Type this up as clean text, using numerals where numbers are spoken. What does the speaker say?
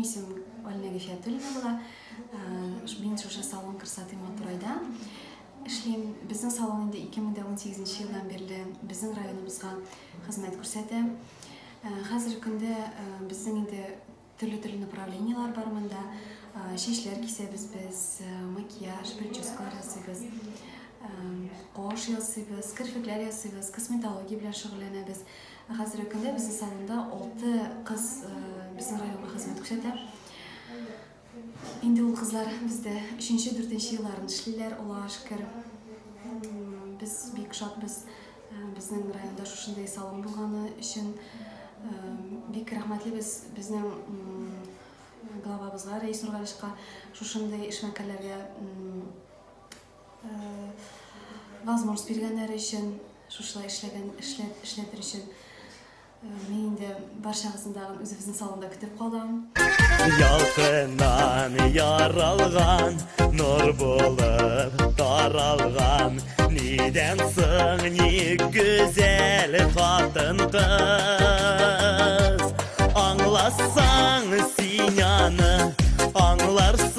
Минем исемем Алина Гифиятуллина була. Мин шушы салон красоты Матурайда эшлим. Безнең салон инде 2018 елдан бирле безнең районыбызга хезмәт күрсәтә. Хәзерге көндә безнең инде төрле-төрле направлениелар бар монда. Чәчләр кисәбез без, макияж, прическалар ясыйбыз, каш ясыйбыз, керфекләр ясыйбыз, косметология белән шөгыльләнәбез. Хәзерге көндә безнең салонда 6 кыз безнең районга хезмәт күрсәтә. Инде ул кызлар бездә 3-нче, 4-нче елларын эшлиләр, Аллага шөкер. Без бик шатбыз безнең районда шушындый салон булганы өчен. Бик рәхмәтлебез безнең главабызга, Рәис Нургалишка, шушындый эшмәкәрләргә возможность биргәннәре өчен, шушылай эшләгән, эшләтер өчен. Мин инде барчагызны тагын үзебезнең салонда көтеп калам. Ялкыннан яралган, нур булып таралган, нидән соң ни гүзәл хатын-кыз? Аңласаң син аны, аңларсың.